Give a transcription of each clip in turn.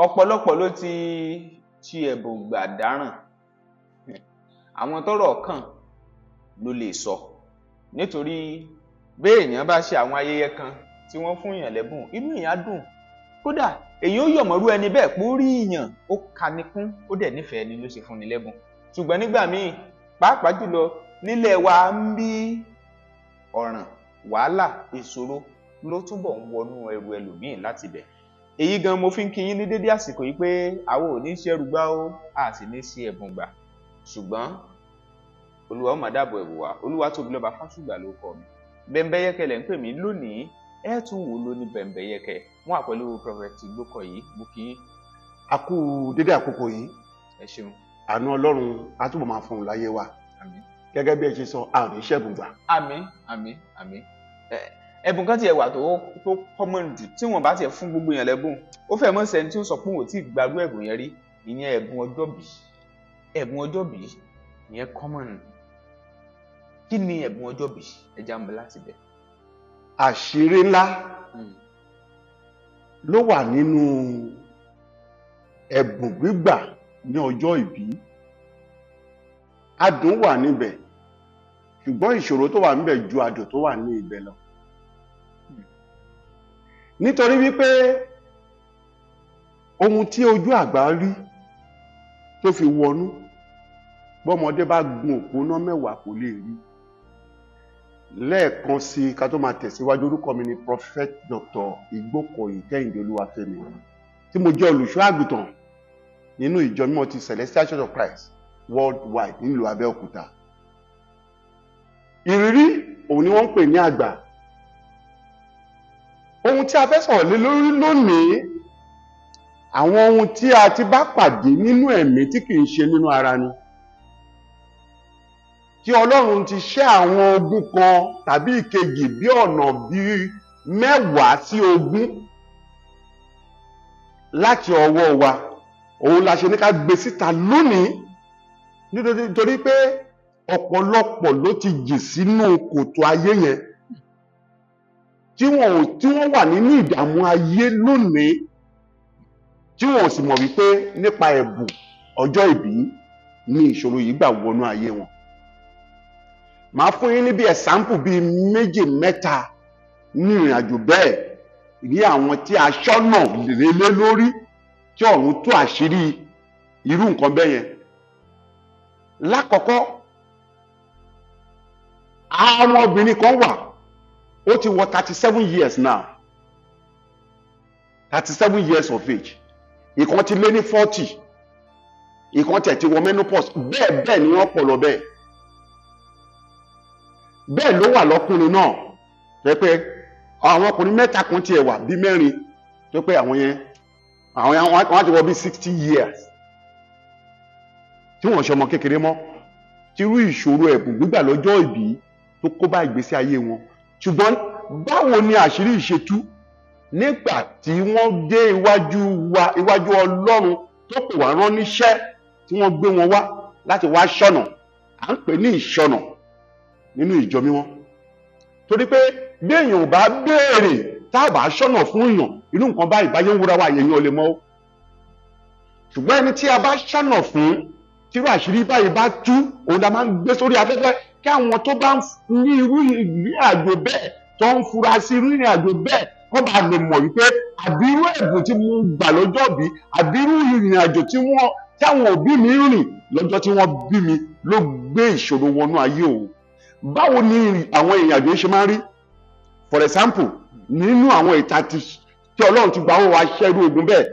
Ọ̀pọ̀lọpọ̀ ló ti ṣi ẹ̀bùn gbà dáràn. Àwọn tọ́rọ̀ kàn ló lè sọ, nítorí béèyàn bá ṣe àwọn ayẹyẹ kan tí wọ́n fún èèyàn lẹ́bùn, inú èèyàn á dùn. Kódà èèyàn ó yọ̀ mọ́rú ẹni bẹ́ẹ̀ pé ó rí èèyàn, ó kani kún, ó dẹ̀ nífẹ̀ẹ́ ni ló ṣe fúnni lẹ́bùn. Ṣùgbọ́n nígbà míì, pàápàá jùlọ nílẹ̀ wa ń bí, ọ̀ràn, wàhálà, ìṣòro ló túbọ̀ ń wọnú ẹrù ẹlòmíì láti bẹ̀. Èyí gan mo fi ń kí yín ní dédé àsìkò yìí pé àwọn ò ní ṣe ẹrù gbá o, a sì ní ṣe ẹ̀bùn gbà. Ṣùgbọ́n Olúwa ó máa dáàbò ẹ̀bùn wa. Olúwatóbilọ́ba Fásùgbà ló kọ mi. Bẹ́ńbẹ́yẹ́kẹ́ lẹ̀ ń pè mí lónìí. Ẹ tún wò ló ní Bẹ́ńbẹ́yẹ́kẹ́. Wọ́n wà pẹ̀lú Prophet Ìgbókọ̀yí. Mo kí yín. A kú dédé àkókò yìí. Ẹ ṣeun. Àánú Ọlọ́run á túbọ̀ máa fọhùn láyé wa. Àmín. Gẹ́gẹ́ bí ẹ ṣe sọ, a ò ní ṣẹ̀bùn gbà. Àmín, àmín, àmín. Ẹ̀bùn kan tiẹ̀ wà tó common jù tí wọ́n bá tiẹ̀ fún gbogbo èèyàn lẹ́bùn. Ó fẹ́ mọ́ sẹ́ni tí ó sọ pé òun ò tí ì gbàgbé ẹ̀bùn yẹn rí. Ìyẹn ẹ̀bùn ọjọ́bí. Ẹ̀bùn ọjọ́bí ìyẹn common. Kí ni ẹ̀bùn ọjọ́bí? Ẹ já mi láti bẹ̀. Àṣírí ńlá ló wà nínú ẹ̀bùn gbígbà ní ọjọ́ ìbí. Adùn wà níbẹ̀, ṣùgbọ́n ìṣòro tó wà níbẹ̀ ju adùn tó wà ní ibẹ̀ lọ. Nítorí wípé ohun tí ojú àgbà rí tó fi wọnú, bọ́mọdé bá gun òpónà 10 kò lè rí. Lẹ́ẹ̀kan sí i ká tó máa tẹ̀síwájú, orúkọ mi ni Prophet Dr. Ìgbókọ̀yí Kẹ́hìndé Olúwafẹ́mi, tí mo jẹ́ olùṣọ́ àgùntàn nínú ìjọ mímọ́ ti Celestial Church of Christ Worldwide nílùú Abẹ́òkúta. Ìrírí òun ni wọ́n ń pè ní àgbà. Ohun tí a fẹ́ sọ̀rọ̀ lé lórí lónìí, àwọn ohun tí a ti bá pàdé nínú ẹ̀mí tí kì í ṣe nínú ara ni, tí Ọlọ́run ti ṣẹ́ àwọn ogun kan tàbí ìkejì bí ọ̀nà bí 10 sí 20 láti ọwọ́ wa. Òun la ṣe ní ká gbé síta lónìí, nítorí pé ọ̀pọ̀lọpọ̀ ló ti jì sínú kòtò ayé yẹn, tí wọ́n wà nínú ìdààmú ayé lónìí, tí wọ́n ò sì mọ̀ wípé nípa ẹ̀bùn ọjọ́ ìbí ni ìṣòro yìí gbà wọnú ayé wọn. Màá fún yín ní bí ẹ̀sáǹpù bíi 2, 3 ní ìrìn àjò bẹ́ẹ̀ ní àwọn tí aṣọ́nà lé lórí tí ọ̀run tú àṣírí irú nǹkan bẹ́ẹ̀ yẹn. Lákọ̀ọ́kọ́, àwọn obìnrin kan wà, ó ti wọ 37 years now, 37 years of age. Ìkan ti lé ní 40, ìkan tẹ̀ ti wọ menopause, bẹ́ẹ̀ bẹ́ẹ̀ ni wọ́n pọ̀ lọ bẹ́ẹ̀. Bẹ́ẹ̀ ló wà lọ́kùnrin náà, tó pé àwọn ọkùnrin 3 kan tiẹ̀ wà bí 4, tó pé àwọn yẹn wọ́n ti wọ bí 60 years, tí wọ́n ṣe ọmọ kékeré mọ́, tí irú ìṣòro ẹ̀bùn gbígbà lọ́jọ́ ìbí tó kó bá ìgbésí ayé wọn. Ṣùgbọ́n báwo ni àṣírí ṣe tú? Nígbà tí wọ́n dé iwájú wa, iwájú Ọlọ́run tó pè wá rán níṣẹ́, tí wọ́n gbé wọn wá láti wá ṣọ̀nà, à ń pè ní ìṣọ̀nà nínú ìjọ mímọ́. Torí pé bí èèyàn ò bá béèrè, tá a bá ṣọ̀nà fún èèyàn, inú nǹkan báyìí báyé ń wúra wa, èèyàn ò lè mọ̀ o. Ṣùgbọ́n ẹni tí a bá ṣọ̀nà fún, tírú àṣírí báyìí bá tú, òun la máa ń gbé sórí afẹ́fẹ́ kí àwọn tó bá ní irú ìrìn àjò bẹ́ẹ̀, tó ń fura sí irú ìrìn àjò bẹ́ẹ̀, wọ́n bá lè mọ̀ wípé àbí irú ẹ̀bùn tí mo gbà lọ́jọ́ bí, àbí irú ìrìn àjò tí àwọn òbí mi rìn lọ́jọ́ tí wọ́n bí mi ló gbé ìṣòro wọnú ayé òun. Báwo ni àwọn ìrìn àjò ṣe máa ń rí? For example, nínú àwọn ìta tí Ọlọ́run ti gbà wọ́n wá ṣẹ́rú ogun bẹ́ẹ̀,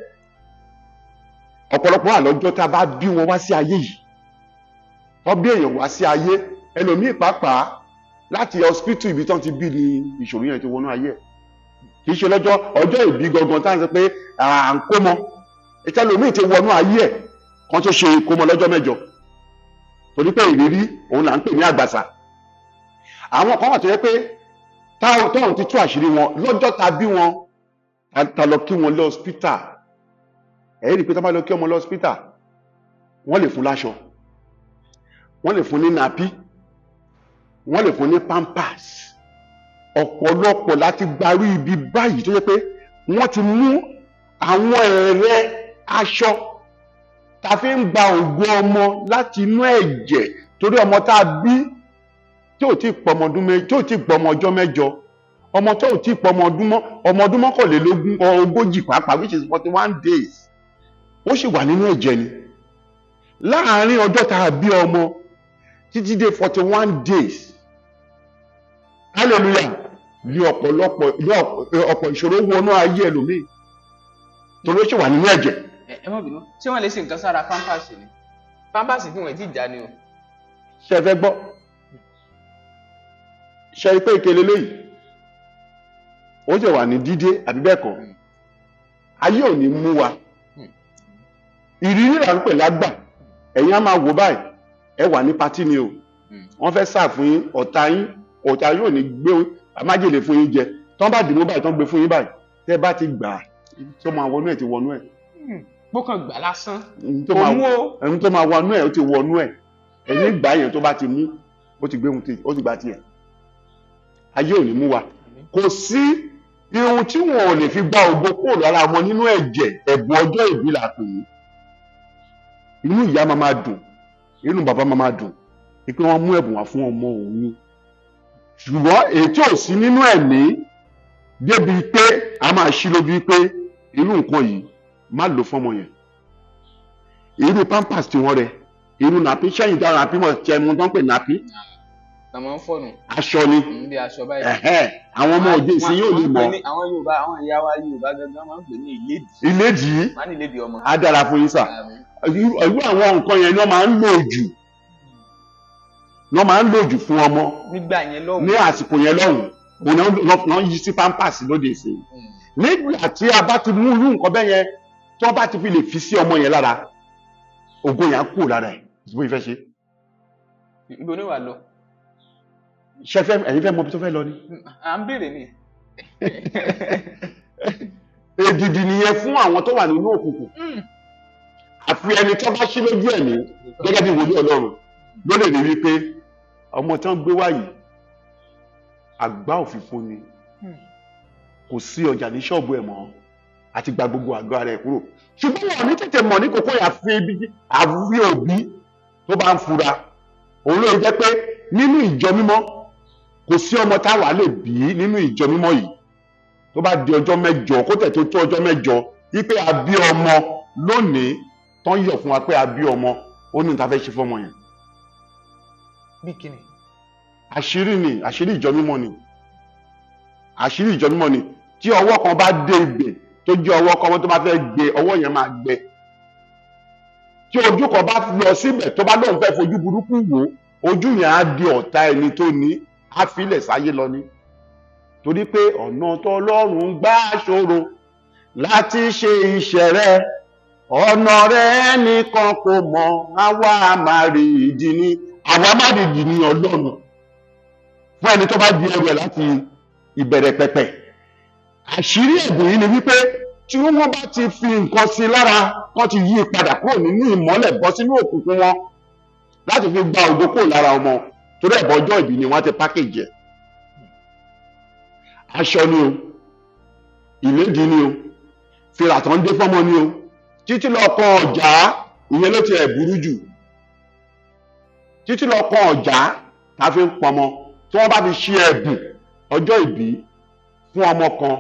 ọ̀pọ̀lọpọ̀ wà lọ́jọ́ tá a bá bí wọn wá sí ayé yìí. Wọ́n bí èèyàn wá sí ayé, ẹlòmíì pàápàá láti hospital ibi tí wọ́n ti bí ni ìṣòro yẹn ti wọnú ayé ẹ̀. Kì í ṣe lọ́jọ́ ọjọ́ ìbí gangan tá à ń sọ pé à ń kó mọ. Ẹlòmíì ti wọnú ayé ẹ̀ kan tó ṣe ìkómọ lọ́jọ́ 8. Torí pé ìrírí òun là ń pè ní àgbàsà. Àwọn kan wà tó yẹ pé táwọn ti tú àṣírí wọn lọ́jọ́ tá bí wọn, ta lọ kí wọn lọ hospital. Ẹ rí i pé tá bá lọ kí ọmọ lọ hospital, wọ́n lè fún láṣọ, wọ́n lè fún ní nappy, wọ́n lè fún ní pampers. Ọ̀pọ̀lọpọ̀ láti gbarú ibi báyìí tó yẹ pé wọ́n ti mú àwọn ẹ̀rẹ́ Aṣọ ta fi ń gba ògo ọmọ láti inú ẹ̀jẹ̀, torí ọmọ tá a bí tí ò tí pọ̀ ọmọ ọdún mẹ́, tí ò tí pọ̀ ọmọ ọjọ́ 8, ọmọ tó ò tí pọ̀ ọmọ ọdún 41, 40 pàápàá, which is 41 days, ó sì wà nínú ẹ̀jẹ̀ ni. Láàárín ọjọ́ tá a bí ọmọ títí dé 41 days, hallelujah, ní ọ̀pọ̀lọpọ̀ ní ọ̀pọ̀ ìṣòro wọnú ayé ẹlòmíì torí ó sì wà nínú ẹ̀jẹ̀. Ẹ má bínú, ṣé wọ́n lè ṣe nǹkan sára pampers ni? Pampers tí wọ́n ti já ni o. Ṣé ẹ fẹ́ gbọ́? Ṣe rí pé ìkele léyìí ó sì wà ní dídé àbí bẹ́ẹ̀ kọ́? Ayé ò ní mú wa. Ìrírí là ń pè lágbà. Ẹ̀yin á máa wò báyìí, ẹ wà ní patí ni o, wọ́n fẹ́ sà fún yín, ọ̀tá yín, ọ̀tá yóò ní gbé májèlé fún yín jẹ. Tán bá dìbò báyìí, tán gbé fún yín báyìí, tẹ́ bá ti gbà á, tó máa wọnú ẹ̀ ti wọnú ẹ̀. Gbọ́kàn gbà lásán. Tó máa wọnú ẹ̀ ó ti wọnú ẹ̀. Ẹ̀yin gbà yẹn tó bá ti mú, ó ti gbé ohun tí ó ti gbà tiẹ̀. Ayé ò ní mú wa. Kò sí ihun tí wọn ò lè fi gba ògo kúrò lára wọn nínú ẹ̀jẹ̀. Ẹ̀bùn ọjọ́ ìbí là pè é. Inú ìyá máa máa dùn, inú bàbá máa máa dùn pé wọ́n mú ẹ̀bùn wá fún ọmọ òun. Ṣùgbọ́n èyí ò sí nínú ẹ̀mí débi pé a máa ṣí lójú pé irú nǹkan yìí má lò fọ́mọ yẹn. Irú pampers tí wọ́n rẹ, irú nàpí, sẹ́yìn dára nàpí mọ̀ ṣẹ́ mu tó ń pè nàpí. Aṣọ ni. Àwọn ọmọ òde ìsìn yóò lè mọ̀. Àwọn Yorùbá, àwọn ìyá wa Yorùbá gangan máa ń pè ní ìlédìí. Ìlédìí á dára fún yín sà. Irú àwọn nǹkan yẹn ni wọ́n máa ń lò jù. Wọ́n máa ń lò jù fún ọmọ nígbà yẹn lọ́hùn, ní àsìkò yẹn lọ́hùn, òun náà yí sí pampers lóde ìsìn. Nígbà tí a bá ti mú irú nǹkan bẹ́ẹ̀ yẹn, tí wọ́n bá ti fi lè fi sí ọmọ yẹn lára, ògo yẹn á kúrò lára ẹ̀. Bó ìfẹ́ ṣe. Ibo ni wàá lọ? Ṣé ẹ̀yin fẹ́ mọ ibi tó fẹ́ lọ ni? À ń béèrè ni. Èdìdì nìyẹn fún àwọn tó wà nínú òkùnkùn. Àfi ẹni tó bá ṣí lójú ẹ̀mí gẹ́gẹ́ bí wòlíì Ọlọ́run ló lè rí wípé ọmọ tán gbé wá yìí àgbá òfìfo ni, kò sí ọjà ní ṣọ́ọ̀bù ẹ̀ mọ́, àti gba gbogbo àgọ́ ara ẹ̀ kúrò. Ṣùgbọ́n wọn ní tètè mọ̀ ní kókó yà fi ibi àfi òbí tó bá ń fura. Òun ló jẹ́ pé nínú ìjọ mímọ́ kò sí ọmọ táwa lè bí nínú ìjọ mímọ́ yìí tó bá di ọjọ́ 8, kó tẹ̀ tó tó ọjọ́ 8 wípé a bí ọmọ lónìí, tán yọ̀ fún wa pé a bí ọmọ, ó ní ta fẹ́ ṣe fọ́mọ yẹn. Bí kíni? Àṣírí ni, àṣírí ìjọ mímọ́ ni. Àṣírí ìjọ mímọ́ ni. Tí ọwọ́ kan bá dé ibẹ̀ tó jẹ́ ọwọ́ kan tó bá fẹ́ gbé, ọwọ́ yẹn máa gbẹ. Tí ojú kan bá lọ síbẹ̀ tó bá lóun fẹ́ fojú burúkú wò, ojú yẹn á di ọ̀tá ẹni tó ní, á filẹ̀ sáyé lọ ni. Torí pé ọ̀nà tọ́lọ́run gbà ṣòro láti ṣe iṣẹ́ rẹ̀, ọ̀nà rẹ̀ nìkan kò mọ̀, àwa máa rí ìdí ni. Àwa má rí ìdí ni Ọlọ́run fún ẹni tó bá di ẹrù ẹ̀ láti ìbẹ̀rẹ̀ pẹ̀pẹ̀. Àṣírí ẹ̀bùn yìí ni wípé tí wọ́n bá ti fi nǹkan sí lára, wọ́n ti yí padà kúrò nínú ìmọ́lẹ̀ bọ́ sínú òkùnkùn wọn láti fi gba ògo kúrò lára ọmọ. Torí ẹ̀bùn ọjọ́ ìbí ni wọ́n ti pákéjì ẹ̀. Aṣọ ni o, ìlédìí ni o, fìlà tó ń dé fọ́mọ ni o, títí lọ kan ọ̀já, ìyẹn ló ti ẹ̀ burú jù. Títí lọ kan ọ̀já tá a fi ń pọmọ, tí wọ́n bá fi ṣe ẹ̀bùn ọjọ́ ìbí fún ọmọ kan,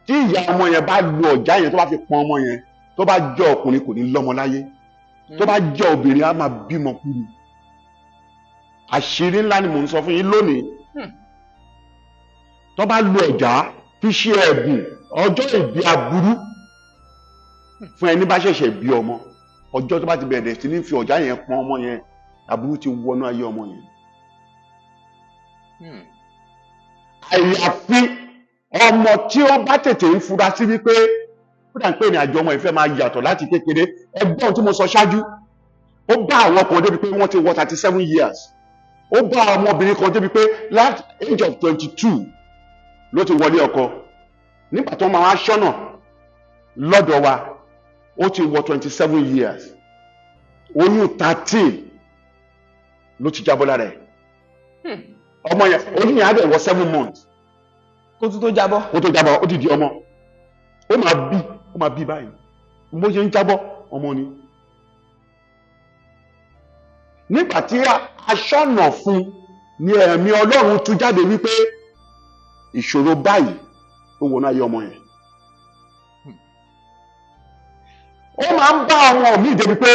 tí ìyá ọmọ yẹn bá lu ọ̀já yẹn tó bá fi pọn ọmọ yẹn, tó bá jẹ́ ọkùnrin kò ní lọ́mọ láyé, tó bá jẹ́ obìnrin á máa bímọ kú ni. Àṣírí ńlá ni mò ń sọ fún yín lónìí. Tó bá lu ọ̀já fi ṣe ẹ̀bùn ọjọ́ ìbí aburú fún ẹni bá ṣẹ̀ṣẹ̀ bí ọmọ, ọjọ́ tó bá ti bẹ̀rẹ̀ sí ní fi ọ̀já yẹn pọn ọmọ yẹn, aburú ti wọnú ayé ọmọ yẹn. Àyàfi ọmọ tí ó bá tètè ń fura sí wípé ó dà ń pè ní àjọ ọmọ ìfẹ́ máa yàtọ̀ láti kékeré. Ẹgbọ́n tí mo sọ ṣáájú, ó bá àwọn kan débi pé wọ́n ti wọ 37 years. Ó bá ọmọbìnrin kan débi pé last age of 22 ló ti wọlé ọkọ. Nígbà tó máa wá ṣọ́nà lọ́dọ̀ wa, ó ti wọ 27 years. Oyún 13 ló ti jábọ́ lára ẹ̀. Ọmọ yẹn, oyún yẹn á dẹ̀ wọ 7 months. Kó tó jábọ́. Kó tó jábọ́, ó ti di ọmọ. Ó máa bí báyìí. Bó ṣe ń jábọ́ ọmọ ni. Nígbà tí aṣọ́nà fún ni ẹ̀mí Ọlọ́run tú jáde wípé ìṣòro báyìí ó wọnú ayé ọmọ yẹn. Ó máa ń bá àwọn míì débi pé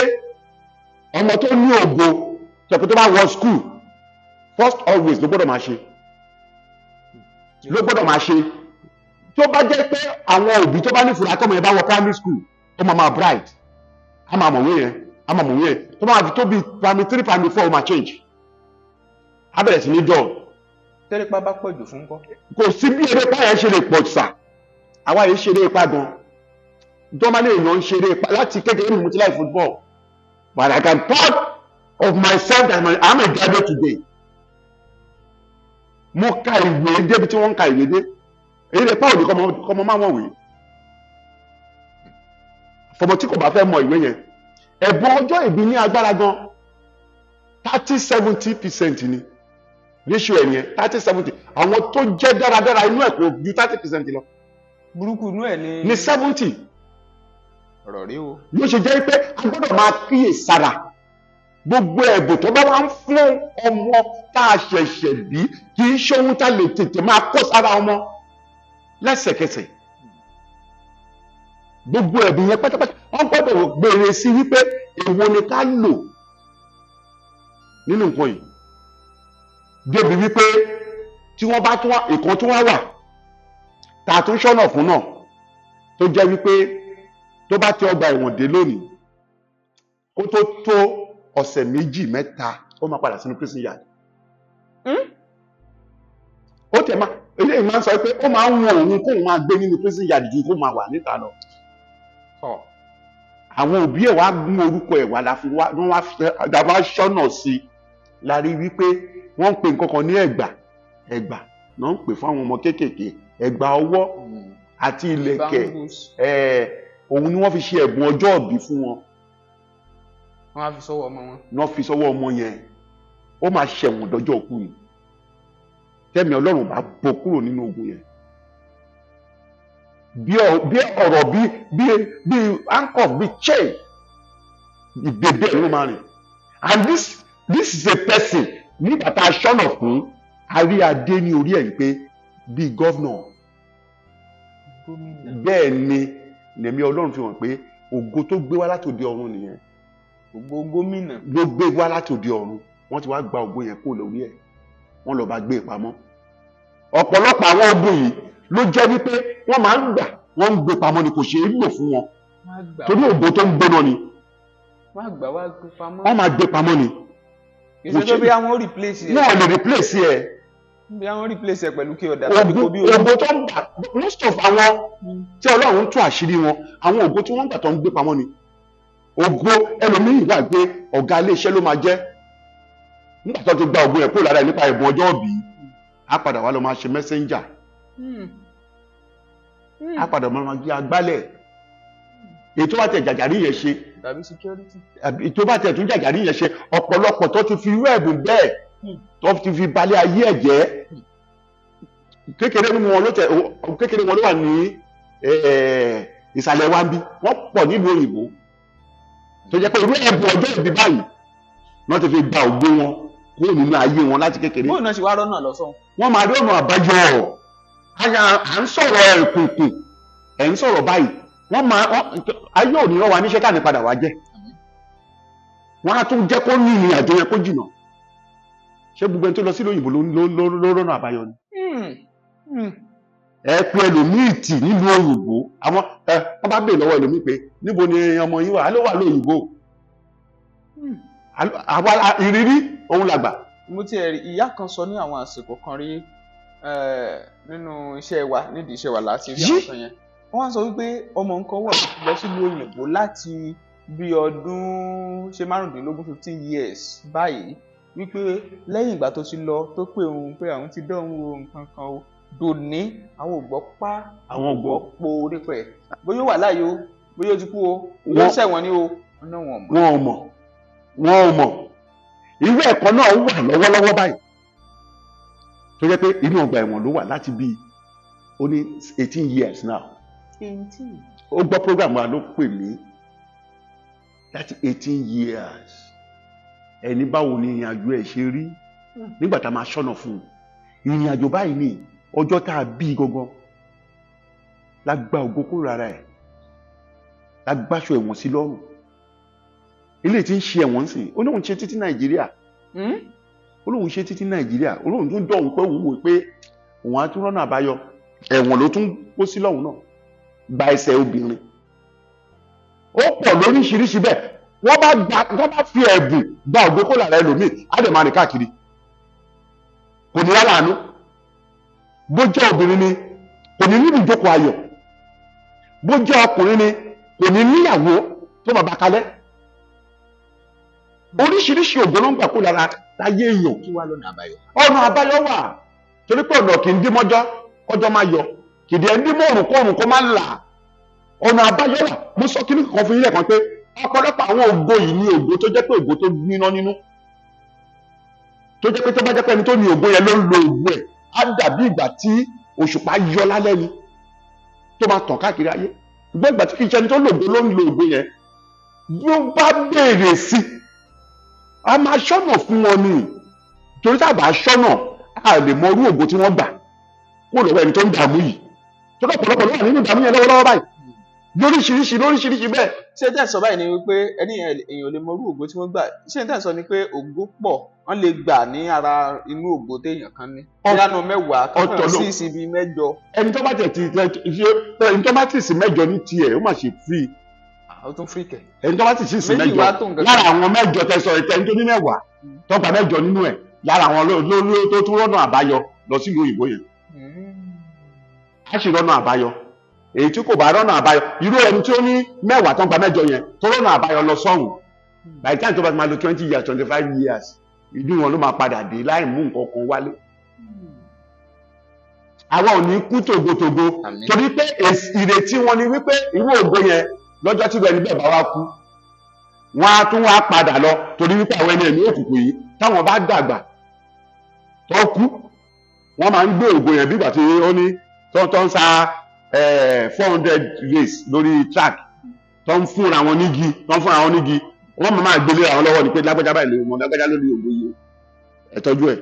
ọmọ tó ní ògo tẹ̀pẹ́ tó bá wọ school first always ló gbọ́dọ̀ máa ṣe, ló gbọ́dọ̀ máa ṣe. Tó bá jẹ́ pé àwọn òbí tó bá ní ìfura tọmọ yẹn bá wọ primary school, ó máa máa bright, á máa mọ̀wé yẹn, á máa mọ̀wé yẹn. Tó máa fi tó bí primary 3, primary 4, ó máa change, á bẹ̀rẹ̀ sí ní dull. Tẹ́lẹ̀pá bá pọ̀ jù fún kọ́. Kò sí bí eré ipá yẹn ṣe lè pọ̀ sà, àwa yìí ṣeré ipá gan. Normally èèyàn ń ṣeré ipá láti kékeré ní mo ti like football, but I can proud of myself that I'm a graduate today. Mo ka ìwé débi tí wọ́n ń ka ìwé dé. Eré ipá òní kọ́mọ máa wọ̀n wé fọmọ tí kò bá fẹ́ mọ ìwé yẹn. Ẹ̀bùn ọjọ́ ìbí ní agbára gan. 30-70% ni ratio ẹ̀ yẹn, 30-70. Àwọn tó jẹ́ dáradára inú ẹ̀ kò ju 30% lọ. Burúkú inú ẹ̀ ni ní 70. Ọ̀rọ̀ rí o. Ló ṣe jẹ́ pé a gbọ́dọ̀ máa kíyè sára gbogbo ẹ̀bùn tó bá wá ń fún ọmọ tá a ṣẹ̀ṣẹ̀ bí. Kì í ṣe ohun tá a lè tètè máa kó sára ọmọ lẹ́sẹ̀kẹsẹ̀. Gbogbo ẹ̀bùn yẹn pátápátá, wọ́n gbọ́dọ̀ gbèrè sí wípé èwo ni ká lò nínú nǹkan yìí, débi wípé tí wọ́n bá tún wá ìkan tó wá wà tá a tún ṣọ́nà fún náà, tó jẹ́ wípé tó bá tẹ ọgbà ẹ̀wọ̀n dé lónìí, kó tó tó ọ̀sẹ̀ méjì mẹ́ta, ó máa padà sínú prison yard. Ó tẹ̀ máa eléyìí máa ń sọ pé ó máa ń wọn òun kóun máa gbé nínú prison yard ju kó máa wà níta lọ. Àwọn òbí ẹ̀ wá gún orúkọ ẹ̀ wá, la fi wá wọ́n wá wá ṣọ́nà sí i, la rí wípé wọ́n ń pè nǹkan kan ní ẹ̀gbà. Ẹ̀gbà náà ń pè fún àwọn ọmọ kéékèèké, ẹ̀gbà ọwọ́ àti ìlẹ̀kẹ̀. Bangles. Òun ni wọ́n fi ṣe ẹ̀bùn ọjọ́ ìbí fún wọn. Wọ́n á fi sọ́wọ́ ọmọ wọn. Wọ́n fi sọ́wọ́ ọmọ yẹn, ó máa ṣẹ̀wọ̀n dọ́jọ́ òkú ni tẹ́mi Ọlọ́run bá bọ́ kúrò nínú ogun yẹn. Bí ọ̀rọ̀ bí handcuff, bí chain, ìbèbè ló máa rìn. And this is a person nígbà tá a ṣọ́nà fún, a rí adé ní orí ẹ̀ pé bíi governor. Gómìnà. Bẹ́ẹ̀ ni lèmi Ọlọ́run fi hàn pé ògo tó gbé wá láti òde ọ̀run nìyẹn. Ògo gómìnà. Ló gbé wá láti òde ọ̀run. Wọ́n ti wá gba ògo yẹn kó lórí ẹ̀, wọ́n lọ bá gbé e pamọ́. Ọ̀pọ̀lọpọ̀ àwọn ogun yìí ló jẹ́ wípé wọ́n máa ń gbà, wọ́n ń gbé pamọ́ ni, kò ṣeé lò fún wọn. Wọ́n á gbà. Torí ògo tó ń gbóná ni. Wọ́n á gbà wá gbé pamọ́. Wọ́n máa gbé pamọ́ ni. Kì í ṣe pé bí àwọn replace ẹ̀. Wọ́n lè replace ẹ̀. Bí àwọn replace ẹ̀ pẹ̀lú kí ọ̀dà tàbí kó bí Ògo tó ń gbà, most of àwọn tí Ọlọ́run tú àṣírí wọn, àwọn ògo tí wọ́n ń gbà tó ń gbé pamọ́ ni. Ògo ẹlòmíì wà pé ọ̀gá iléeṣẹ́ ló máa jẹ́. Nígbà tó ti gba ògo yẹn kúrò lára ẹ̀ nípa ẹ̀bùn ọjọ́ ìbí, á padà wá lọ máa ṣe messenger, á padà máa gbé agbálẹ̀. Èyí tó bá tẹ̀ jàjàrí yẹn ṣe Tàbí security. Àbí tó bá tẹ̀ tún jàjàrí yẹn ṣe, ọ̀pọ̀lọpọ̀ tó ti fi irú ẹ̀bùn bẹ́ẹ̀ tó ti fi balẹ̀ ayé ẹ̀ jẹ́. Kékeré nínú wọn ló tẹ̀, kékeré wọn ló wà ní ìsàlẹ̀ wa ń bí. Wọ́n pọ̀ nílùú òyìnbó tó jẹ́ pé irú ẹ̀bùn ọjọ́ ìbí báyìí wọ́n ti fi gba ògo wọn kúrò nínú ayé wọn láti kékeré. Bóun náà ṣe wá rọ́nà lọ́sàn. Wọ́n máa rí ọ̀nà àbáyọ. À ń sọ̀rọ̀ ẹ̀kùnkùn, ẹ̀ ń sọ̀rọ̀ báyìí, wọ́n máa ayé òní rán wa níṣẹ́ káàní padà wá jẹ́. Wọ́n á tún jẹ́ kó ní ìrìn àjò yẹn kó jìnà. Ṣé gbogbo ẹni tó lọ sílùú òyìnbó ló rọ́nà àbáyọ ni? Ẹ pé ẹlòmíì tì nílùú òyìnbó, àwọn ẹ wọ́n bá béèrè lọ́wọ́ ẹlòmíì pé níbo ni ọmọ yín wà, á ló wà lóyìnbó. Àwa ìrírí òun làgbà. Mo ti rí ìyá kan sọ ní àwọn àsìkò kan rí nínú iṣẹ́ wa, nídìí iṣẹ́ wa láti rí àwọn kan yẹn. Wọ́n wá sọ wípé ọmọ nǹkan wọ̀ lọ sílùú òyìnbó láti bí ọdún ṣe 15, 15 years báyìí, wípé lẹ́yìn ìgbà tó ti lọ, tó pé òun pé àwọn ti dán òun wo nǹkan kan o, dòní àwọn ò gbọ́ pa. Àwọn ò gbọ́. Po nípa ẹ̀, bóyá ó wà láàyè o, bóyá ó ti kú o, bóyá ó ṣẹ̀wọ̀n ni o, ọ̀nà wọn mọ̀. Wọn ò mọ̀, wọn ò mọ̀. Irú ẹ̀kọ́ náà wà lọ́wọ́lọ́wọ́ báyìí tó jẹ́ pé inú ọgbà ẹ̀wọ̀n ló wà láti bíi ó ní 18 years now. 18. Ó gbọ́ program wa ló pè mí láti 18 years. Ẹni báwo ni ìrìn àjò ẹ̀ ṣe rí nígbà tá a máa ṣọ́nà fún un? Ìrìn àjò báyìí ni ọjọ́ tá a bí gangan la gba ògo kúrò lára ẹ̀, la gbáṣọ ẹ̀wọ̀n sí lọ́rùn. Ilé tí ń ṣe ẹ̀wọ̀n sí, ó lóun ṣe títí Nàìjíríà. Ó lóun ṣe títí Nàìjíríà, ó lóun tún dọ̀hún pé òun wò pé òun á tún rọ́nà àbáyọ. Ẹ̀wọ̀n ló tún kó sí lọ́hùn náà, gba ẹsẹ̀ obìnrin. Ó pọ̀ lóríṣiríṣi bẹ́ẹ̀. Wọ́n bá gba, wọ́n bá fi ẹ̀bùn gba ògo kó lára ẹlòmíì, á dẹ̀ máa rìn káàkiri, kò ní láàánú. Bó jẹ́ obìnrin ni, kò ní níbi ìjókòó ayọ̀. Bó jẹ́ ọkùnrin ni, kò ní níyàwó tó máa bá kalẹ̀. Oríṣiríṣi ògo ló ń gbà kó lára láyé èèyàn. Kí wá lọ́nà àbáyọ? Ọ̀nà àbáyọ wà, torí pé ọ̀nà kì í dín mọ́jọ́ kọjọ́ máa yọ, kìdí ẹ̀ ń dín mọ́ọ̀rùn kóòrùn kó má là. Ọ̀nà àbáyọ wà. Mo sọ kíní kan fún yín lẹ́ẹ̀kan pé ọ̀pọ̀lọpọ̀ àwọn ògo yìí ní ògo tó jẹ́ pé ògo tó níná nínú, tó jẹ́ pé tó bá jẹ́ pé ẹni tó ní ògo yẹn ló ń lo ògo ẹ̀, á dàbí ìgbà tí òṣùpá yọ lálẹ́ ni, tó máa tàn káàkiri ayé. Ṣùgbọ́n ìgbà tí kì í ṣe ẹni tó lògo ló ń lo ògo yẹn, bí ó bá béèrè sí, a máa ṣọ́nà fún wọn ni, torí tá a bá ṣọ́nà, a lè mọ irú ògo tí wọ́n gbà kó lọ́wọ́ ẹni tó ń dààmú yìí, tó lọ́pọ̀lọpọ̀ ló wà nínú ìdààmú yẹn lọ́wọ́lọ́wọ́ báyìí, lóríṣiríṣi lóríṣiríṣi bẹ́ẹ̀. Ṣé tẹ́ ẹ̀ sọ báyìí ni wípé ẹni yẹn, èèyàn ò lè mọ irú ògo tí wọ́n gbà? Ṣé tẹ́ ẹ̀ sọ ni pé ògo pọ̀, wọ́n lè gbà ní ara inú ògo téèyàn kan ní ìlànà 10 Ọ̀tọ̀ sí síbi 8? Ẹni tó bá tẹ̀ ti ẹni tó bá tì sí 8 ní tiẹ̀, ó mà ṣe free. Ó tún free kẹ̀. Ẹni tó bá tì sí Méjì 8 wá tó nǹkan lára kan. àwọn 8 tẹ sọ, ẹni tó ní 10 tó gba 8 nínú ẹ̀, lára àwọn ló tó tún rọ́nà àbáyọ lọ sílùú òyìnbó yẹn, á sì rọ́nà àbáyọ. Èyí tí kò bá rọ́nà àbáyọ, irú ẹni tí ó ní 10 tó ń gba 8 yẹn, tó rọ́nà àbáyọ lọ sọ́hùn, by the time tó bá ti máa lo 20 years, 25 years, ìlú wọn ló máa padà dé láì mú nǹkan kan wálé. Àwa ò ní kú tògótògó. Àmín. Torí pé ìrètí wọn ni wípé irú ògo yẹn, lọ́jọ́ tí ẹni bẹ́ẹ̀ bá wá kú, wọ́n á tún wá padà lọ, torí wípé àwọn ẹni ẹ̀mí òkùnkùn yìí, táwọn bá dàgbà tó kú, wọ́n máa ń gbé ògo yẹn bí ìgbà tí ó ní tó ń sa 400 race lórí track, tó ń fúnra wọn nígi, tó ń fúnra wọn nígi. Wọ́n máa gbélé àwọn lọ́wọ́ ni pé lágbájá báyìí ló mọ, lágbájá ló ní ògo yìí o, ẹ tọ́jú ẹ̀.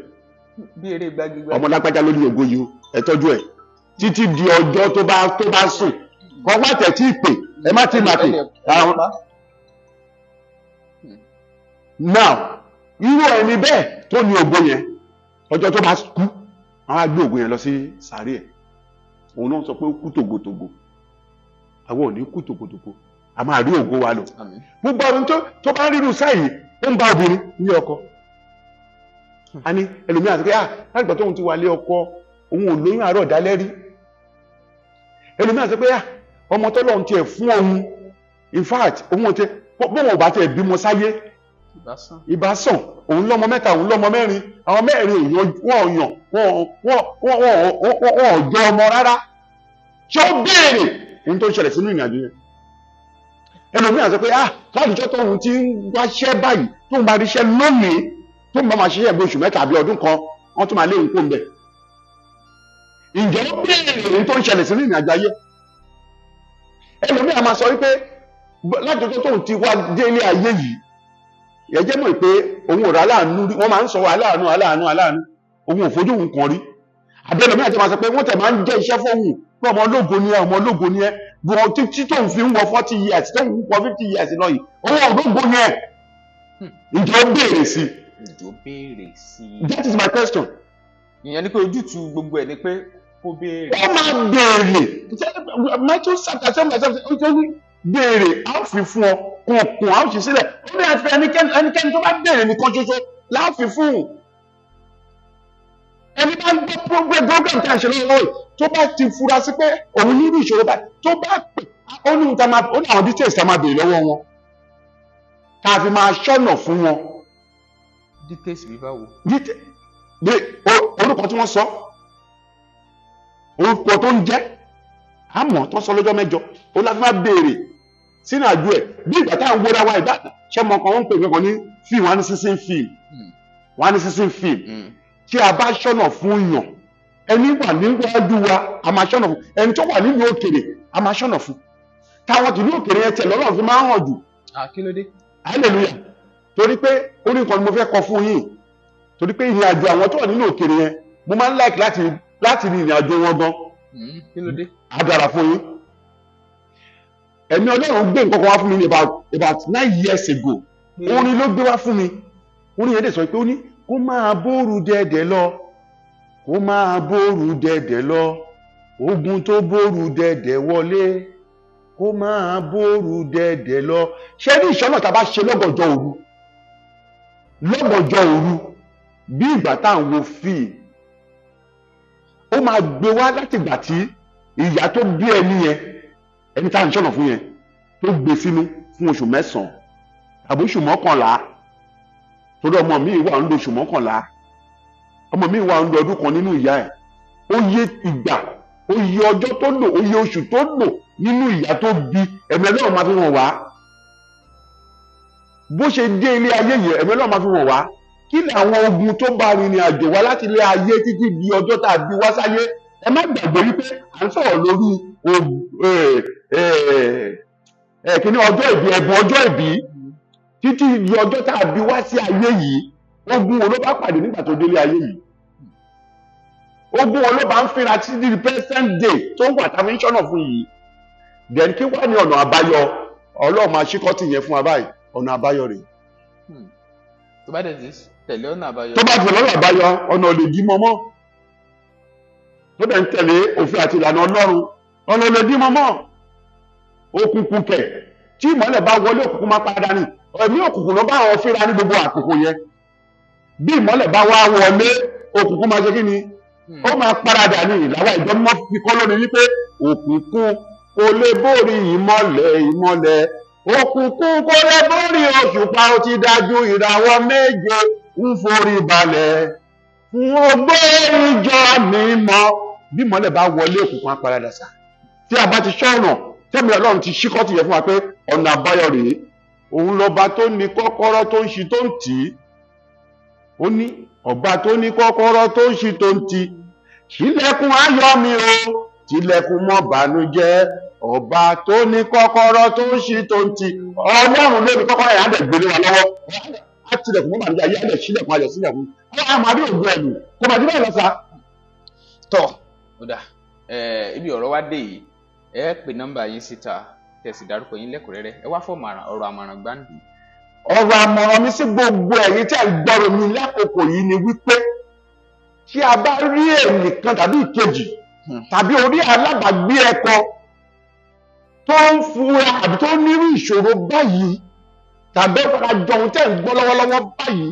Bí eré gbági-gbági. Ọmọ lágbájá ló ní ògo yìí o, ẹ tọ́jú ẹ̀ títí di ọjọ́ tó bá sùn, kọ́ wá tẹ̀ tí ì pè, ẹ má tí ì máa pè. Now, irú ẹni bẹ́ẹ̀ tó ní ògo yẹn, ọjọ́ tó bá kú, àwọn á gbé ògo yẹn lọ sí sàárè ẹ̀. Òun náà sọ pé ó kú tògótògó. Àwọn ò ní kú tògótògó, a máa rí ògo wa lò. Àmín. Gbogbo ọdún tó bá ń rírun sáyìí, ó ń bá obìnrin ní ọkọ, a ní ẹlòmíràn àti pé, ah, láti gbà tóun ti wà lé ọkọ, òun ò lóyún àárọ̀ dálẹ́ rí. Ẹlòmíràn sọ pé, ah, ọmọ tọ́lọ́run tiẹ̀ fún òun, in fact, òun ò tiẹ̀ bóun ò bá tiẹ̀ bímọ sáyé, Ìbásàn. ìbá sàn. Òun lọ́mọ mẹ́ta, òun lọ́mọ mẹ́rin, àwọn mẹ́rin èèyàn wọ́n yàn wọ́n wọ́n wọ́n wọ́n wọ́n jọ ọmọ rárá. Ṣé ó béèrè ohun tó ń ṣẹlẹ̀ sínú ìrìnàjò yẹn? Ẹlòmíràn sọ pé, ah, látijọ́ tóun ti ń wáṣẹ́ báyìí, tóun bá ríṣẹ́ lónìí, tóun bá máa ṣiṣẹ́ bí oṣù 3 àbí ọdún kan, wọ́n tún máa lé òun kó ń bẹ̀. Ǹjẹ́ ó béèrè ohun tó ń ṣẹlẹ̀ sínú ìrìnàjò ayé? Ẹlòmíràn máa sọ wípé látijọ́ tóun ti wá délé ayé yìí, ẹ jẹ́ mọ̀ pé òun ò rà aláàánú rí. Wọ́n máa ń sọ aláàánú, aláàánú, aláàánú, òun ò fojú òun kan rí. Àbí ẹlòmíràn ti máa sọ pé wọ́n tẹ̀ máa ń jẹ́ iṣẹ́ fóun pé ọmọ ológo ni ẹ, ọmọ ológo ni ẹ, bọ̀ títí tóun fi ń wọ 40 years, tóun ń wọ 50 years lọ yìí, òun ológo ni ẹ. Ǹjẹ́ ó béèrè sí i? Ǹjọ́ béèrè sí i? That is my question. Ìyẹn ni pé ojútùú gbogbo ẹ̀ ni pé kó béèrè. Wọ́n máa béèrè. Matthew chapter 7 verse 7, ó ní béèrè, a ó fi fún ọ, kùnkùn, a ó sì sílẹ̀. Ó ní àfi ẹnikẹ́ni tó bá béèrè nìkan ṣoṣo la ó fi fún un. Ẹni bá ń gbọ́ program tí a ṣe lọ́wọ́ yìí, tó bá ti fura sí pé òun nírú ìṣòro báyìí, tó bá pè, ó ní ohun tá a máa, ó ní àwọn details tá a máa béèrè lọ́wọ́ wọn, tá a fi máa ṣọ́nà fún wọn. Details bí báwo? Orúkọ tí wọ́n sọ, orúkọ tó ń jẹ́, àmọ́ tó sọ lọ́jọ́ 8, ó la fi máa béèrè sínú àjò ẹ̀. Bí ìgbà táwọn wúra wa ìgbà ṣé mọ kan, wọ́n ń pè mí kan ní fíìmù, wọn á ní sísìn fíìmù, wọ́n á ní sísìn fíìmù. Tí a bá ṣọ́nà fún yàn, ẹni wà níwájú wa, a máa ṣọ́nà fún ẹni tó wà nílùú òkèrè, a máa ṣọ́nà fún. Táwọn tìlú òkèèrè yẹn tẹ̀ lọ́lọ́run fi máa ń hàn jù. Kí ló dé? Hallelujah. Torí pé orí nǹkan ni mo fẹ́ kọ fún yín, torí pé ìrìn àjò àwọn tó wà nínú òkèèrè yẹn, mo máa ń like láti rin ìrìn àjò wọn gan. Kí ló dé? Á dára fún yín. Ẹ̀mí Ọlọ́run gbé nǹkan kan wá fún mi ní about 9 years ago. Orin ló gbé wá fún mi. Orin yẹn dẹ̀ sọ pé, ó ní kó máa bóoru dẹ̀dẹ̀ lọ, kó máa bóoru dẹ̀dẹ̀ lọ, ogun tó bóoru dẹ̀dẹ̀ wọlé, kó máa bóoru dẹ̀dẹ̀ lọ. Ṣé ní ìṣọ́nà tá a bá ṣe lọ́gànjọ́ òru, lọ́gànjọ́ òru, bí ìgbà tá à ń wo fíìmù, ó máa gbé wá láti ìgbà tí ìyá tó bí ẹni yẹn, ẹni tá à ń ṣọ̀nà fún yẹn, tó gbé sínú fún oṣù 9 tàbí oṣù 11, torí ọmọ mi wà ń lo oṣù 11, ọmọ mi wà ń lo ọdún kan nínú ìyá ẹ̀. Ó yé ìgbà, ó yé ọjọ́ tó lò, ó yé oṣù tó lò nínú ìyá tó bí. Ẹ̀mí Ọlọ́run máa fi hàn wá bó ṣe dé ilé ayé yẹn. Ẹ̀mí Ọlọ́run máa fi hàn wá kí ni àwọn ogun tó bá rìnrìn àjò wá láti ilé ayé títí di ọjọ́ tá a bí wá sáyé. Ẹ má gbàgbé wípé à ń sọ̀rọ̀ lórí kíní ọjọ́ ìbí, ẹ̀bùn ọjọ́ ìbí títí di ọjọ́ tá a bí wá sí ayé yìí. Ogun wo ló bá pàdé nígbà tó délé ayé yìí? Ogun wo ló bá ń fínra títí di present day tó wà tá a fi ń ṣọ́nà fún yìí? Then kí wá ní ọ̀nà àbáyọ? Ọlọ́run máa ṣí kọ́tì yẹn fún wa báyìí. Ọ̀nà àbáyọ rèé. Tó bá dẹ̀ ti tẹ̀lé ọ̀nà àbáyọ. Tó bá tẹ̀lé ọ̀nà àbáyọ, ọ̀nà ò lè dí mọ́mọ́. Tó dẹ̀ ń tẹ̀lé òfin àti ìlànà Ọlọ́run, ọ̀nà ò lè dí mọ́mọ́. Òkùnkùn kẹ̀, tí ìmọ́lẹ̀ bá wọlé, òkùnkùn máa padà ní. Ẹ̀mí òkùnkùn ló bá àwọn fínra ní gbogbo àkókò yẹn. Bí ìmọ́lẹ̀ bá wá wọlé, òkùnkùn máa ṣe kí ni? Ó máa paradà ní. Ìlàwọ̀ ìjọ mímọ́ fi kọ́ lónìí wípé òkùnkùn kò lè borí ìmọ́lẹ̀, ìmọ́lẹ̀ òkùnkùn kò lè borí òṣùpá. Ó ti dájú, ìràwọ̀ méje ń forí balẹ̀ fún ògo ìjọ mímọ́. Bí ìmọ́lẹ̀ bá wọlé, òkùnkùn á paradà sá. Tí a bá ti ṣọ́nà, tẹ́mi Ọlọ́run ti ṣí kọ́tì yẹn fún wa pé ọ̀nà àbáyọ rèé. Òun lọ́ba tó ní kọ́kọ́rọ́ tó ń ṣí tó ń tì í. Ó ní ọba tó ní kọ́kọ́rọ́ tó ń ṣí tó ń tì í, ṣílẹ̀kùn ayọ̀ mi o, tilẹ̀kùn mọ́ bànújẹ́. Ọba tó ní kọ́kọ́rọ́ tó ń ṣí tó ń tì, Ọlọ́run ló ní kọ́kọ́rọ́ yẹn. Á dẹ̀ gbélé wa lọ́wọ́, á tilẹ̀kùn mọ́ bànújẹ́ ayé, á dẹ̀ ṣílẹ̀kùn ayọ̀ sílẹ̀ fún un. Á máa rí ògùn ẹ̀lù kò máa dín bẹ́ẹ̀ lọ sá. Tọ́ ó dà, ibi ọ̀rọ̀ wa dé yìí, ẹ pè nọ́mbà yín síta, tẹ̀sí dárúkọ yín lẹ́kùnrẹ́rẹ́, ẹ wá fọ́ọ̀mù ọ̀rọ̀ àmọ̀ràn gbáǹdì. Ọ̀rọ̀ àmọ̀ràn mi sí gbogbo ẹ̀yin tí ẹ̀ ń gbọ́rọ̀ mi lákòókò yìí ni wípé tí a bá rí ẹnìkan tàbí ìkejì tàbí orí alábàágbé ẹ̀kọ́ tó ń fura àbí tó nírú ìṣòro báyìí tàbí ọ̀pọ̀lọpọ̀ àjọ ohun tẹ́ ń gbọ́ lọ́wọ́lọ́wọ́ báyìí,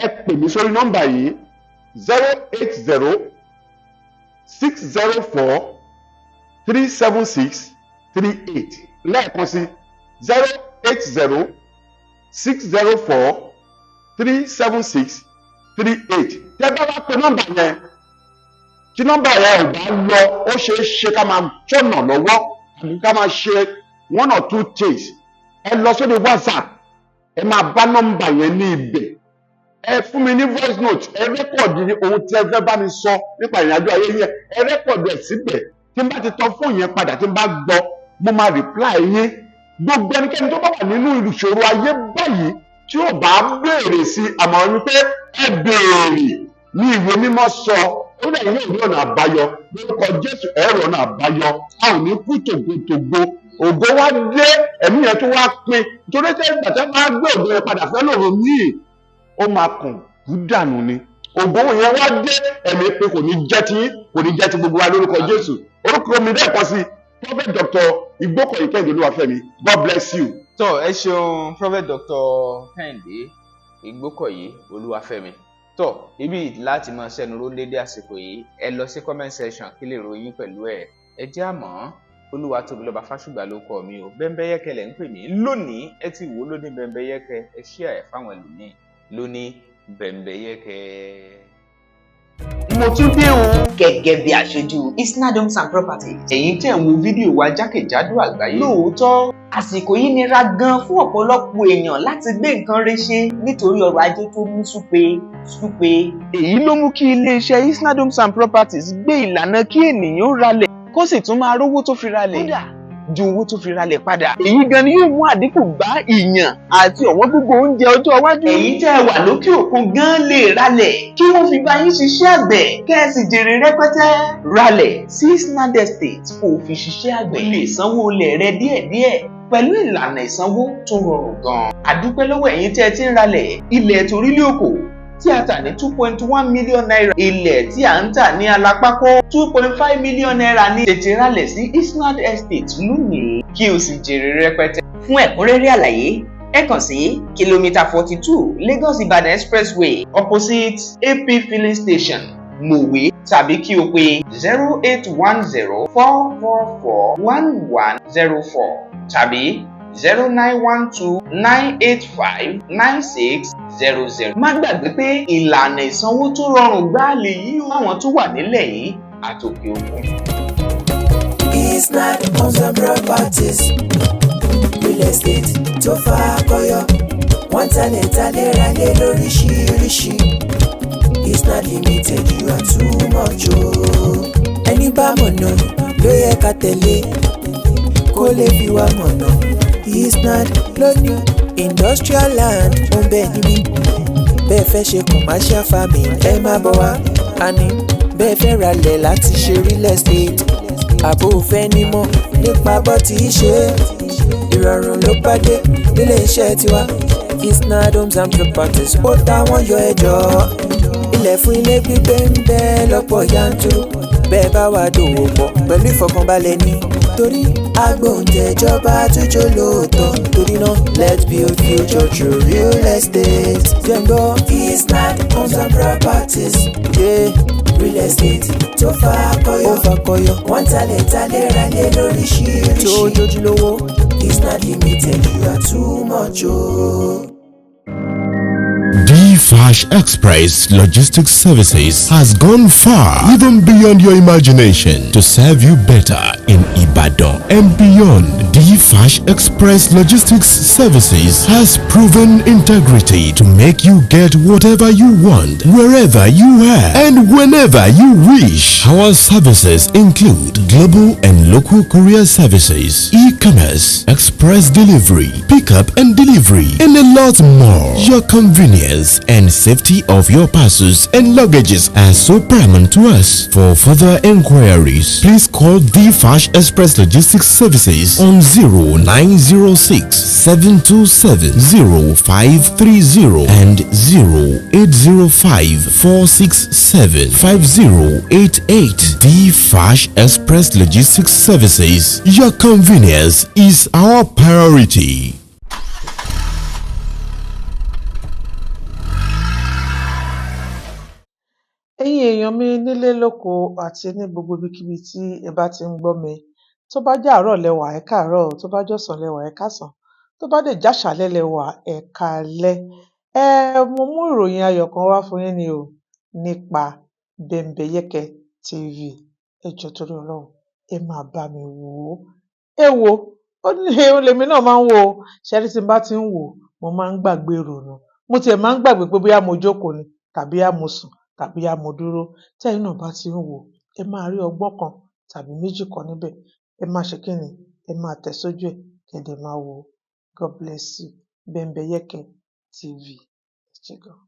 ẹ pè mí sórí nọ́mbà yìí: 08060437638. Lẹ́ẹ̀kan sí, 08060437638. Tẹ́ bá wá pe nọ́mbà yẹn, tí nọ́mbà yẹn ò bá lọ, ó ṣeé ṣe ká máa tọ̀nà lọ́wọ́ tàbí ká máa ṣe one or two things. Ẹ lọ sórí WhatsApp, ẹ máa bá nọ́mbà yẹn ní ibẹ̀. Ẹ fún mi ní voice note, ẹ record ohun tí ẹ fẹ́ bá mi sọ nípa ìrìnàjò ayé yẹn, ẹ record ẹ̀ síbẹ̀. Tí n bá ti tọ fóònù yẹn padà, tí n bá gbọ́, mo máa reply yín. Gbogbo ẹnikẹ́ni tó bá wà nínú ìṣòro ayé báyìí, tí ó bá béèrè sí àmọ̀ràn wípé ẹ béèrè ní ìwé mímọ́ sọ, ó lè yóò rí ọ̀nà àbáyọ. Lórúkọ Jésù, ẹ rí ọ̀nà àbáyọ. A ò ní kú tògbòtògbò. Ògo wa dé, ẹ̀mí yẹn tó wá pin, nítorí tẹ́ ìgbà tẹ́ máa gbé ògo yẹn padà fẹ́ lòun míì, ó máa kàn kú dànù ni. Ògo yẹn wá dé, ẹ̀mí pé kò ní jẹ́ ti kò ní jẹ́ ti gbogbo wa lórúkọ Jésù. Orúkọ mi lẹ́ẹ̀kan sí, Prophet Dr. Igbókọ̀yí Kẹ́hìndé Olúwafẹ́mi. God bless you. Tọ́, ẹ ṣeun, Prophet Dr. Kẹ́hìndé Igbókọ̀yí Olúwafẹ́mi. Tọ́, ibi láti máa ṣẹnu ró lédè àsìkò yìí. Ẹ lọ sí comment section, kí lè ròyìn pẹ̀lú ẹ. Ẹ jẹ́ àmọ́ Olúwatóbilọ́ba Fásùgbà ló kọ mi o. Bẹ́ńbẹ́yẹ́kẹ́ lẹ̀ ń pè mí lónìí. Ẹ ti wò ó lónìí bẹ́ńbẹ́yẹ́kẹ́, ẹ ṣíà ẹ̀ fáwọn ẹlòmíì lónìí bẹ́ńbẹ́yẹ́kẹ́. Mo tún dé o. Gẹ́gẹ́ bí aṣojú Isnad Homes and Properties. Ẹ̀yin tẹ̀ ń wo fídíò wa jákèjádò àgbáyé. Lóòótọ́, àsìkò yìí nira gan fún ọ̀pọ̀lọpọ̀ èèyàn láti gbé nǹkan rẹ̀ ṣe nítorí ọrọ̀ ajé tó mú súpe súpe. Èyí ló mú kí iléeṣẹ́ Isnad Homes and Properties gbé ìlànà kí ènìyàn ralẹ̀ Kó sì tún máa rówó tó fi ralẹ̀. Kódà ju owó tó fi ralẹ̀ padà. Èyí gan ni yóò mú àdínkù bá ìyàn àti ọ̀wọ́n gógó oúnjẹ ọjọ́ iwájú. Ẹ̀yin tẹ́ ẹ wà lókè òkun gan lè ralẹ̀ kí wọ́n fi bá yín ṣiṣẹ́ àgbẹ̀ kẹ́ ẹ sì jèrè rẹpẹtẹ. Ralẹ̀ sí Isnad Estate kó o fi ṣiṣẹ́ àgbẹ̀. O lè sanwó ilẹ̀ rẹ díẹ̀díẹ̀ pẹ̀lú ìlànà ìsanwó tó rọrùn gan. Àdúpẹ́ lọ́wọ́ ẹ̀yin tẹ́ ẹ ti ń ralẹ̀ ilẹ̀ torílẹ̀ òkò tí a tà ní ₦2.1 million, ilẹ̀ tí a ń tà ní Alápákó, ₦2.5 million ní. Tètè ralẹ̀ sí Isnad Estate lónìí kí o sì jèrè rẹpẹtẹ. Fún ẹ̀kúnrẹ́rẹ́ àlàyé, ẹ kàn sí kìlómítà 42, Lagos Ibadan Expressway, opposite AP filling station, Mòwe, tàbí kí o pè 08104441104 tàbí 09129859600. Má gbàgbé pé ìlànà ìsanwó tó rọrùn gbáà lèyí o fáwọn tó wà nílẹ̀ yìí àtòkè òkun. Isnad Homes and Properties, real estate tó fakọyọ. Wọ́n talẹ̀ talẹ̀ ralẹ̀ lóríṣiríṣi. Isnad Limited, you are too much o. Ẹni bá mọ̀nà ló yẹ ká tẹ̀lé kó lè fi wá mọ̀nà. Isnad lóní industrial land ń bẹ níbí. Bẹ́ẹ̀ fẹ́ ṣe commercial farming, ẹ má bọ̀ wá. Àní bẹ́ẹ̀ fẹ́ ralẹ̀ láti ṣe real estate, àbò fẹ́ nímọ̀ nípa bó ti ṣe é, ìrọ̀rùn ló bá dé nílé iṣẹ́ tiwa. Isnad Homes and Properties, ó táwọn yọ ẹjọ́. Ilẹ̀ fún ilé gbígbé ń bẹ lọ́pọ̀ yanturu. Bẹ́ẹ̀ bá wà dòwò pọ̀ pẹ̀lú ìfọkànbalẹ̀ ní torí agbóǹtẹ̀jọba tó lóòótọ́. Torí náà, let's build future through real estate. Jẹ́ngbọ́ Isnad Homes and Properties, yeah. Real estate tó fakọyọ, ó fakọyọ. Wọ́n talẹ̀ talẹ̀ ralẹ̀ lóríṣiríṣi tó jójúlówó. Isnad Limited, you are too much o. Oh. D-Fash Express Logistics Services has gone far, even beyond your imagination, to serve you better in Ibadan and beyond. D-Fash Express Logistics Services has proven integrity to make you get whatever you want, wherever you are, and whenever you wish. Our services include global and local courier services, e-commerce, express delivery, pickup and delivery, and a lot more. Your convenience and safety of your parcels and luggages are so paramount to us. For further inquiries, please call the Fash Express Logistics Services on 0906 727 0530 and 0805 467 5088. The Fash Express Logistics Services. Your convenience is our priority. Ẹ̀yin èèyàn mi nílé lóko àti ní gbogbo ibikíbi tí ẹ bá ti ń gbọ́ mi, tó bá jẹ́ àárọ̀ lẹ wà, ẹ káàárọ̀ o, tó bá jọ̀sán lẹ wà, ẹ káàsán, tó bá dẹ̀ jáṣàálẹ́ lẹ wà, ẹ káalẹ́. Mo mú ìròyìn ayọ̀ kan wá fún yín ni o nípa Bembeyeke TV. Ẹ jọ̀ọ́, torí Ọlọ́run, ẹ máa bá mi wò ó. Ẹ wò ó ní lèmi náà máa ń wò ó. Ṣé rí, tí n bá ti ń wò ó, mo máa ń gbàgbé ìrònú. Mo tiẹ̀ máa ń gbàgbé pé bóyá mo jókòó ni tàbí bóyá mo sùn tàbí bóyá mo dúró. Tẹ́yin náà bá ti ń wò ó, ẹ máa rí ọgbọ́n kan tàbí méjì kan níbẹ̀. Ẹ máa ṣe kíni, ẹ máa tẹ̀ sójú ẹ̀, kẹ́ dẹ̀ máa wò ó. God bless you. Bembeyeke TV. Ẹ ṣé gan.